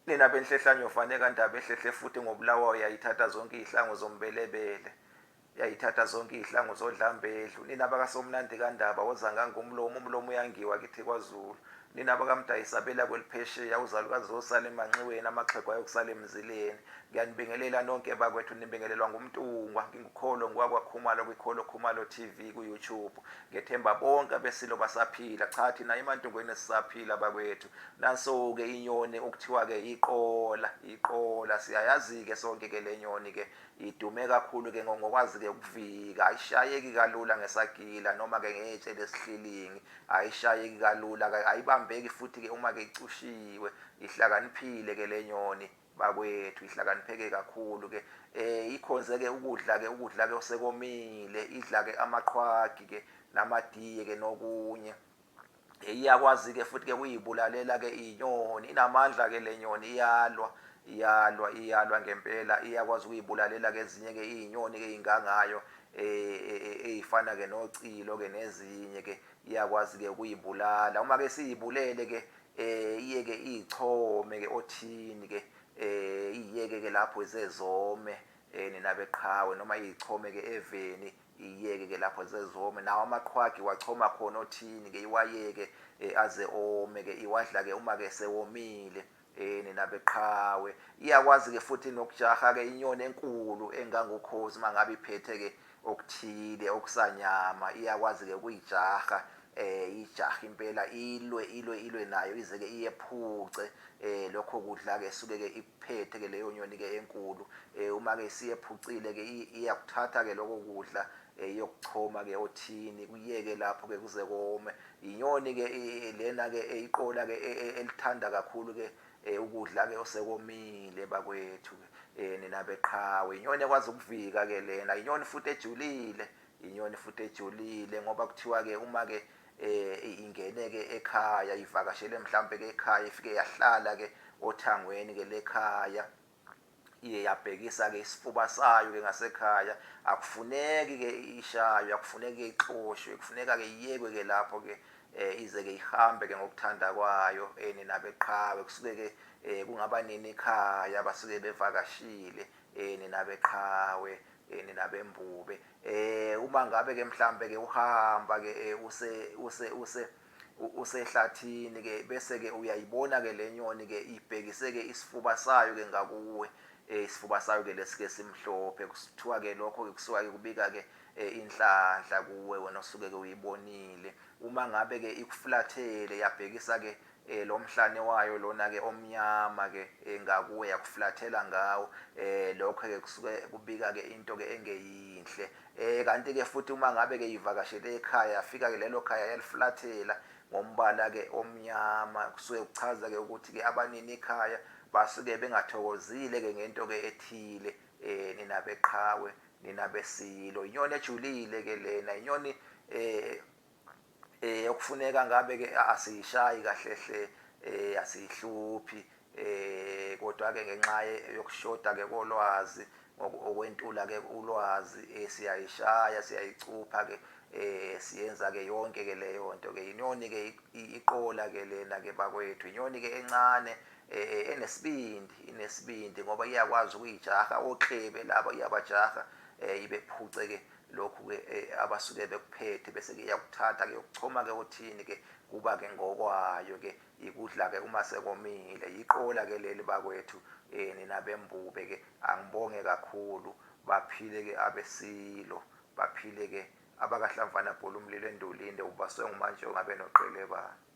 Nina benhlehlanyo kaNdaba ehlehle futhi ngoBulawayo yayithatha zonke iy'hlangu zombelebele, yayithatha zonke iy'hlangu zodlambedlu. Nina bakaSomnandi kaNdaba wozangangumlomo, umlomo uyangiwa kithi kwaZulu. Nina bakaMdayisabela kweliphesheya, uzalukazi zosala emanxiweni, amaxhegu ayokusala emzileni. Ngiyanibingelela nonke bakwethu, nibingelelwa nguMntungwa. Ngingukholo ngwakwaKhumalo kwiKholo Khumalo TV ku-YouTube. Ngethemba bonke abesilo basaphila. Cha thina eMantungweni sisaphila bakwethu. Nanso-ke inyoni okuthiwa-ke iqola, iqola siyayazi-ke sonke-ke le nyoni-ke idume kakhulu-ke ngokwazi-ke ukuvika, ayishayeki kalula ngesagila noma-ke ngetshe lesihlilingi, ayishayeki kalula, ayibambeki futhi-ke uma-ke icushiwe, ihlakaniphile-ke le nyoni bakwethu, ihlakanipheke kakhulu-ke. Ikhonze-ke ukudla-ke, ukudla-ke osekomile, idla-ke amaqhwagi-ke namadiye-ke nokunye. Iyakwazi-ke futhi-ke ukuyibulalela-ke iy'nyoni, inamandla-ke le nyoni iyalwa, iyalwa, iyalwa ngempela, iyakwazi ukuyibulalela-ke ezinye-ke iy'nyoni-ke ey'ngangayo ey'fana-ke nocilo-ke nezinye-ke, iyakwazi-ke ukuyibulala. Uma-ke siyibulele-ke iye-ke iyichome-ke othini-ke, iyiyeke-ke lapho zezome nina beqhawe noma iyichome-ke eveni Iyeke ke lapho zezome nawo amaqhwagi wachoma khona othini ke iwayeke aze ome ke iwadla ke uma ke sewomile nina beqhawe. Iyakwazi ke futhi nokujaha ke inyoni enkulu engangokhozi uma ngabe iphethe ke okuthile okusanyama iyakwazi ke ukuyijaha ijaha impela ilwe ilwe ilwe nayo ize ke iyephuce lokho kudla ke suke ke ikuphethe ke leyo nyoni ke enkulu. Uma ke isiyephucile ke iyakuthatha ke lokho kudla iyokuchoma ke othini kuyeke lapho ke kuze kome. Inyoni ke lena ke eyiqola ke elithanda kakhulu ke ukudla ke osekomile bakwethu ke nina beqhawe. Inyoni ekwazi ukuvika ke lena, inyoni futhi ejulile, inyoni futhi ejulile ngoba kuthiwa ke uma ke ingene ke ekhaya ivakashele mhlampe ke ekhaya ifike yahlala ke othangweni ke lekhaya iye yabhekisa-ke isifuba sayo-ke ngasekhaya. Akufuneki-ke ishaywe, akufuneki-ke ixoshwe, kufuneka-ke iyekwe-ke lapho-ke ize-ke ihambe-ke ngokuthanda kwayo nina beqhawe. Kusuke-ke kungaba nini ekhaya basuke bevakashile nina beqhawe, nina bembube. Uma ngabe-ke mhlampe-ke uhamba-ke use use use usehlathini ke bese ke uyayibona ke le nyoni ke ibhekise ke isifuba sayo ke ngakuwe isifuba sayo ke lesi ke simhlophe kuthiwa ke lokho ke kusuka ke kubika ke inhlanhla kuwe wena osuke ke uyibonile uma ngabe ke ikuflathele yabhekisa ke lo mhlane wayo lona ke omnyama ke ngakuwe yakuflathela ngawo lokho ke kusuke kubika ke into ke engeyinhle. Kanti ke futhi uma ngabe ke ivakashele ekhaya yafika ke lelo khaya yaliflathela ngombala ke omnyama kusuke kuchaza ke ukuthi ke abanini ikhaya basuke bengathokozile ke ngento ke ethile nina beqhawe nina besilo. Inyoni ejulile ke lena, inyoni okufuneka ngabe ke asiyishayi kahle hle asiyihluphi kodwa ke ngenxa yokushoda ke kolwazi okwentula ke ulwazi siyayishaya siyayicupha ke siyenza ke yonke ke leyo nto ke inyoni ke iqola ke lena ke bakwethu inyoni ke encane enesibindi inesibindi ngoba iyakwazi ukuyijaha oklebe laba iyabajaha ibephuce ke lokhu ke abasuke bekuphethe bese ke iyakuthatha ke yokuchoma ke othini ke kuba ke ngokwayo ke Yikudla ke uma sekomile. Yiqola ke leli bakwethu nina bembube ke angibonge kakhulu. Baphile ke abeSilo, baphile ke abakaHlamvana bhula umlilo endulinde ubaswe nguMantshongo abe noQelebana.